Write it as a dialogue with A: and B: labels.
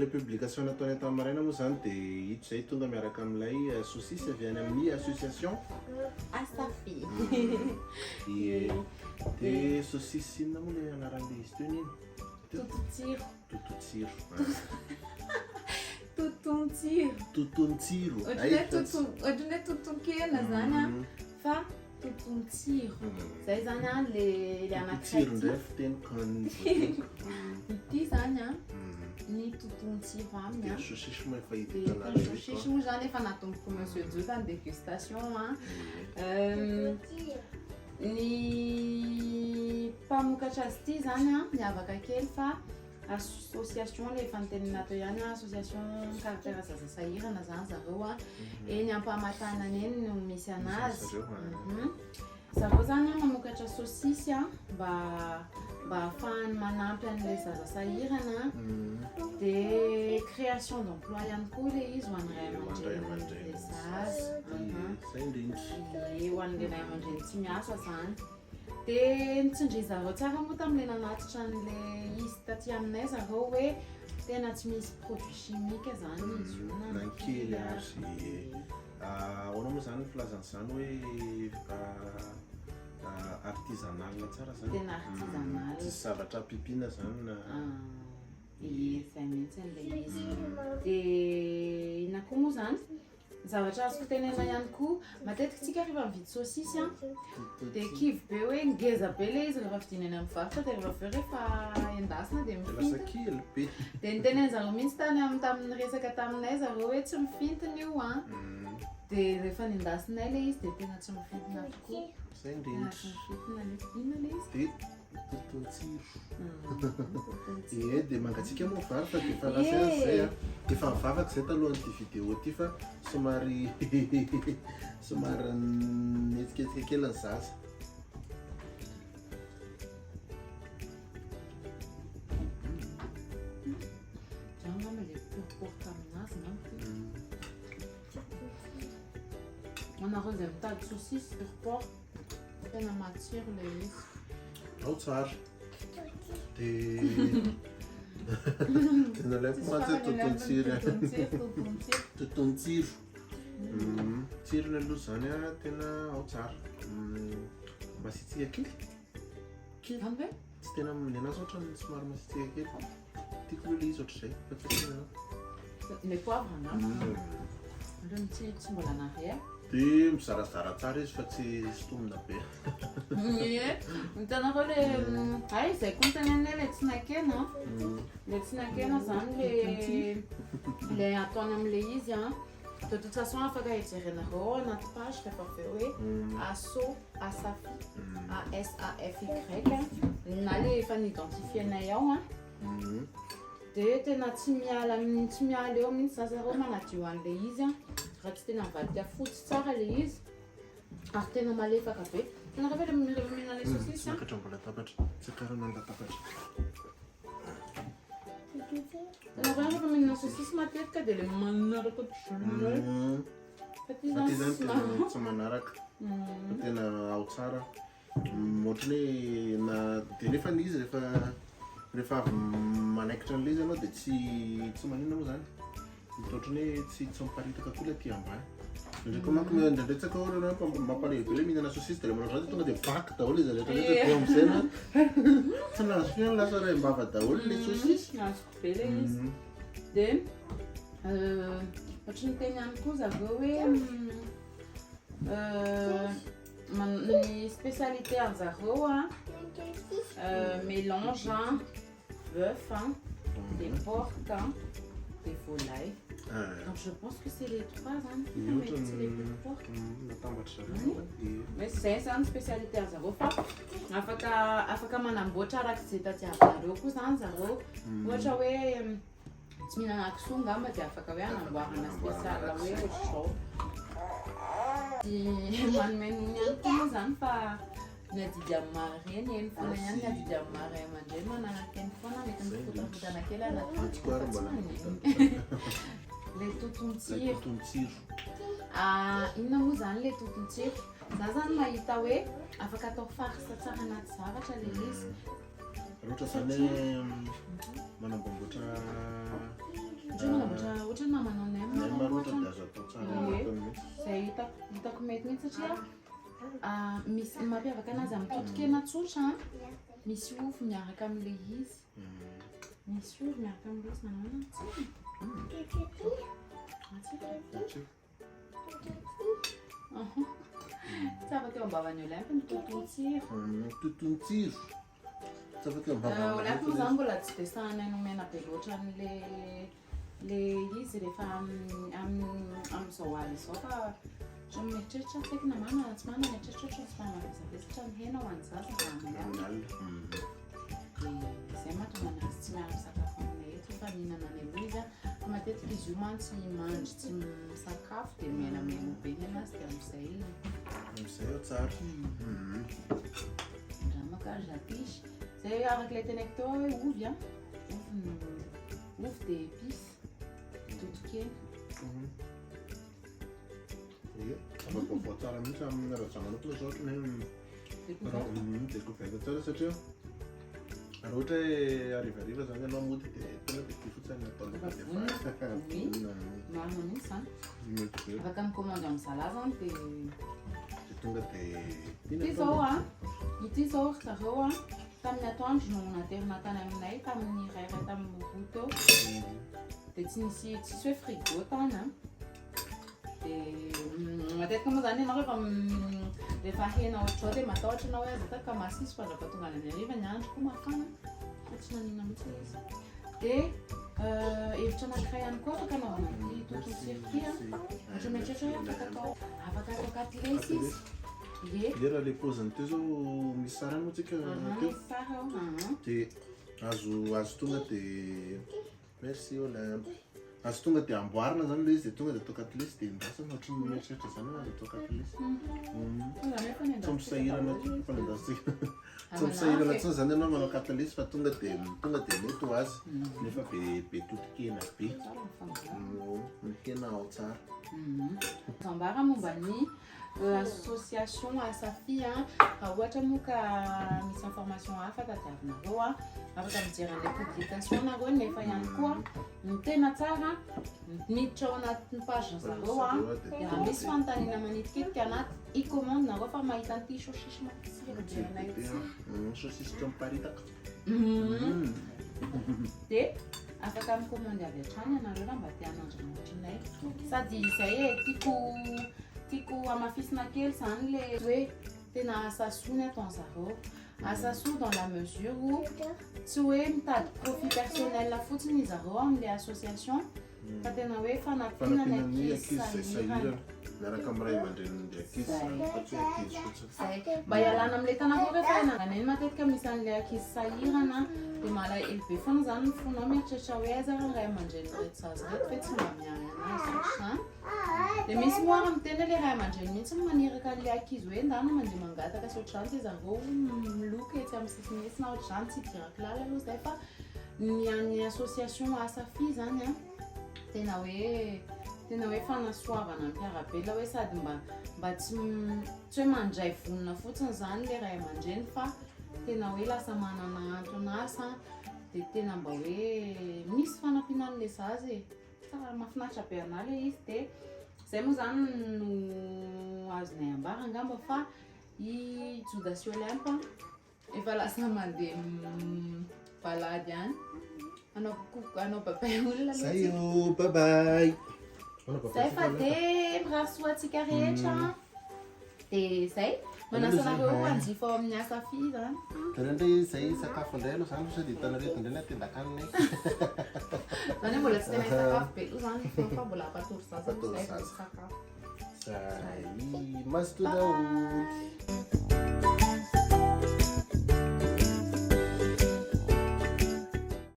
A: Arak'ilay publication nataonay tamin'ny maraina moa izany dia ito izay tonga miaraka amin'ilay saucisse avy any amin'ny association
B: Asafi.
A: Ie. Dia saucisse inona moa ilay anaran'ilay izy teo neny?
B: Tototsiro.
A: Tototsiro.
B: Totontsiro.
A: Totontsiro.
B: Ohatran'ny hoe toton ohatran'ny hoe toton-kena zany an, fa totontsiro. Zay zany an le le anankiray
A: Tsiro indray fiteniko ny voateniko.
B: Ity zany an ny totontsiro aminy
A: Dia
B: an.
A: saucisse moa efa hita
B: Dia
A: hitanareo eto.
B: saucisse moa zany efa natomboko Monsieur Joe tany dégustation an. Ny mpamokatra azy ity zany an miavaka kely fa Association le efa notenenina teo ihany an, association mikarakara zaza sahirana zany zareo an, eny Ampamatanana eny no misy anazy, zareo zany an mamokatra saosisy an mba mba ahafahany manampy an'ilay zaza sahirana de création d'emploi ihany koa ilay izy ho an'ny ray aman-drenin'ilay zaza, ie ho an'ilay ray aman-dreny tsy miasa zany. Dia nitsindry zareo tsara moa tamin'ilay nanatitra an'ilay izy taty aminay zareo hoe tena tsy misy produit chimique zany izy io na
A: Na ny kely ary. Ahoana moa zany ny filazana izany hoe artisanal tsara zany?
B: Tena artisanal.
A: Tsisy zavatra ampiampiana zany na.
B: Ie, izay mihitsy ilay izy. Dia inona koa moa zany? Ny zavatra azoko tenenina ihany koa, matetika tsika rehefa mividy saosisy an, dia kivy be hoe ngeza be ilay izy rehefa vidiana eny amin'ny mpivarotra dia rehefa avy eo rehefa endasina dia
A: Lasa
B: mifintina.
A: kely be.
B: Dia nitenen'ny zareo mihitsy tany amin'ny tamin'ny resaka taminay zareo hoe tsy mifintina io an. Dia rehefa nendasinay ilay izy dia tena tsy mifintina tokoa.
A: Izay
B: Tena
A: indrindra.
B: tsy mifintina ilay izy. Inona ilay izy?
A: Dia Toton-tsiro. Ie, dia mangatsiaka moa vary fa dia efa lasa ihany izay a. Efa nivavaka izay talohan'ity vidéo ity fa somary somary nihetsiketsika kely ny zaza.
B: Zany angamba ilay poriporitra aminazy angamba ty. Anareo izay mitady saucisse sur porc. Tena matsiro ilay izy.
A: Ao tsara. Dia dia nalaiko mantsy hoe toton-tsiro. Toton-tsiro. Tsirony aloha izany a, tena ao tsara. Masiatsiaka kely. Kely.
B: Zany ve?
A: Tsy tena ny anazy ohatran'ny somary masiatsiaka kely. Tiako aloha ilay izy ohatr'izay fa tsy haiko ny anao.
B: Le poivre angamba. Ireo tsy tsy mbola nare.
A: Dia mizarazara tsara izy fa tsy sintomina be.
B: Ie, hitanareo le hay izay koa nitenenina hoe le tsy nakena. Le tsy nakena zany le le ataony amin'le izy an. De toute façon afaka hijerenareo ao anaty page rehefa avy eo hoe Asso Asafy A S A F Y na le efa ni-identifier-nay ao an. Dia tena tsy miala tsy miala eo mihitsy za zareo manadio an'ilay izy an, raha tsy tena mivadika fotsy tsara ilay izy ary tena malefaka be. Hitanareo ve le rehefa mihinana ilay saucisse
A: Tsy
B: an?
A: miakatra ambony latabatra, tsy akarana ny latabatra.
B: Hitanareo rehefa mihinana saucisse matetika dia ilay manaraka ohatr'izany indray. Fa ity
A: Fa ity
B: zany
A: zany
B: tsy
A: tena
B: manaraka.
A: tsy manaraka, fa tena ao tsara. Ohatran'ny hoe na dia nefa izy rehefa rehefa avy manaikitra an'ilay izy ianao dia tsy tsy maninona moa zany. Mety ohatran'ny hoe tsy tsy miparitaka koa ilay aty ambany. Indraindray koa manko indraindray tsy haiko ahoana hoe mampalahelo be ilay mihinana saucisse dia ilay manao ohatr'izany dia tonga dia vaky daholo izy rehetra rehetra dia amin'izay na tsy nahazo firy lasa raim-bava daholo ilay saucisse.
B: Azoko be ilay izy. Dia ohatran'ny niteny ihany koa zareo hoe Ny spécialité anjareo a, mélange bœuf de porc de volaille. Donc je pense que c'est les trois zany, mety tsy le pulled pork.
A: Natambatra zareo.
B: Mais zay zany spécialité anjareo fa afaka afaka manamboatra araka izay tadiavinareo koa zany zareo. Ohatra hoe Tsy mihinana kisoa angamba dia afaka hoe hanamboarana spécial hoe ohatr'izao. Dia manome nono ihany koa moa izany fa ny adidy amin'ny maha reny eny foana ihany ny adidy amin'ny maha ray aman-dreny manana-teny foana mety mikorotakorontana kely anaty vava fa tsy maninona. Ilay toton-tsiro. Ah, inona moa izany ilay toton-tsiro? Za izany mahita hoe afaka atao farce tsara anaty zavatra ilay izy.
A: Raha ohatra izany hoe manamboamboatra
B: Ohatra hoe manamboatra ohatra hoe mamanao nem
A: Nem
B: nareo
A: ohatra
B: ohatra.
A: dia azo atao tsara
B: Ie.
A: anatiny mihitsy.
B: Izay hitako hitako mety mihitsy satria misy ny mampiavaka anazy amin'ny totokena tsotra an, misy ovy miaraka amin'ilay izy. Misy ovy miaraka amin'ilay izy manao ahoana ny tsirony? Matsiro.
A: Matsiro.
B: Tsara teo am-bavan'i Olympe ny toton-tsiro.
A: Toton-tsiro. Tsy afaka eo am-bavan'i
B: Olympe
A: Olympe
B: moa
A: ilay
B: zany
A: izy.
B: mbola tsy dia sahanay nomena be loatra an'le le izy rehefa amin'ny amin'izao alina izao fa ohatran'ny mieritreritra tsy haiko na marina na tsy marina mieritreritra ohatran'ny somary mavesabesatra ny hena ho an'ny zaza raha amin'ny
A: Amin'ny
B: alina.
A: alina.
B: Dia izay mahatonga anazy tsy miara-misakafo aminay eto fa mihinana any aloha izy an. Fa matetika izy io mantsy mandry tsy misakafo dia miainamaina be ny anazy dia amin'izay.
A: Amin'izay ao tsara.
B: Andramako ary zapisy. Izay araka ilay teneniko teo hoe ovy an. Ovy no ovy dia épice. Totokena.
A: Ie, afaka vaovao tsara mihitsy amin'ny raha manokana zao ohatran'ny hoe raha découverte tsara satria raha ohatra hoe harivariva zany ianao mody dia tonga dia ity fotsiny no atao
B: Efa
A: dia
B: vonona.
A: efa
B: Oui.
A: vonona.
B: Marina mihitsy zany.
A: Mety be.
B: Afaka mi-commande amin'ny zalahy zany dia
A: Dia tonga dia ity
B: Ity zao an, ity zao ry zareo an, tamin'ny atoandro no naterina tany aminay tamin'ny iray iray tamin'ny roa teo. Dia tsy nisy tsisy hoe frigo tany an. Dia matetika moa zany ianao rehefa rehefa hena ohatr'izao dia matahotra ianao hoe aza atao ka masiso fa rehefa tonga any amin'ny hariva ny andro koa mafana fa tsy maninona mihitsy ilay izy. Dia hevitra anankiray ihany koa afaka anaovana ity toton-tsiro ity an. Ohatra mieritreritra hoe afaka atao katilesy izy. Ie.
A: Ie, raha le paoziny teo zao misy sary any moa tsika teo.
B: Misy sary ao.
A: Dia azo tonga dia merci Olympe. Azo tonga dia amboarina zany ilay izy dia tonga dia atao katilesy dia endasana ohatran'ny mieritreritra zany hoe azo atao katilesy. Tsy misahirana fanendasantsika. Tsy misahirana intsony zany ianao manao katilesy fa tonga dia mety ho azy. Nefa be totokena be.
B: Tsara ny fangaro.
A: Ny hena ao tsara.
B: Zambara momba ny association Asafi an, raha ohatra moa ka misy information hafa tadiavinareo an, afaka mijery an'ilay publication nareo nefa ihany koa ny tena tsara miditra ao anatin'ny page zareo an, dia raha misy fanontaniana manitikitika anaty e-commande nareo fa mahita an'ity saucisse matsiro be anay ity.
A: Saucisse tsy miparitaka.
B: Dia afaka mi-commande avy hatrany ianareo raha mba te hanandrana ohatranay. Sady izay e, tiako hamafisina kely zany le hoe tena asa soa ny ataon'zareo. Asa soa dans la mesure où tsy hoe mitady profit personnel fotsiny zareo amin'ilay association fa tena hoe fanampiana ny
A: Fanampiana ny
B: ankizy
A: ankizy izay
B: sahirana.
A: sahirana miaraka amin'ny ray aman-drenin'ny ankizy zany fa tsy hoe ankizy fotsiny.
B: Zay. Mba hialana amin'ilay tanàna rehefa eny eny matetika misy an'ilay ankizy sahirana dia malahelo be foana zany ny fonao mieritreritra hoe aiza ary ny ray aman-drenin'ireto zaza ireto fe tsy mba miahy anazy ohatr'izany. Dia misy moa ary miteny hoe ilay ray aman-dreny mihitsy no maniraka an'ilay ankizy hoe ndana mandeha mangataka sy ohatr'izany dia zareo miloka etsy amin'ny sisiny etsy na ohatr'izany tsy idirako lalina aloha izay fa ny an'ny association Asafi zany an tena hoe fanasoavana ny mpiara-belona hoe sady mba tsy hoe mandray vonona fotsiny zany ilay ray aman-dreny fa tena hoe lasa manana anton'asa dia tena mba hoe misy fanampiana an'ilay zaza e. Tsara mahafinaritra be anahy ilay izy dia izay moa zany no azonay ambara angamba fa i Joda sy Olympe efa lasa mandeha balady any hanao coucou hanao bye-bye olona aloha
A: Zay
B: tsika.
A: io, bye bye.
B: Zay fa dia mirary soa antsika rehetra. Dia zay, manasa anareo hanjifa ao amin'ny Asafi zany.
A: Tena indray zay sakafo indray aloha zany sao dia hitanareo eto indray na tendakanina e.
B: Zany hoe mbola tsy tena hisakafo be aloha zany fa mbola hampatory zaza aloha zay vao
A: Hampatory zaza.
B: hisakafo.
A: Zay, mazotoa daholo.
B: Bye.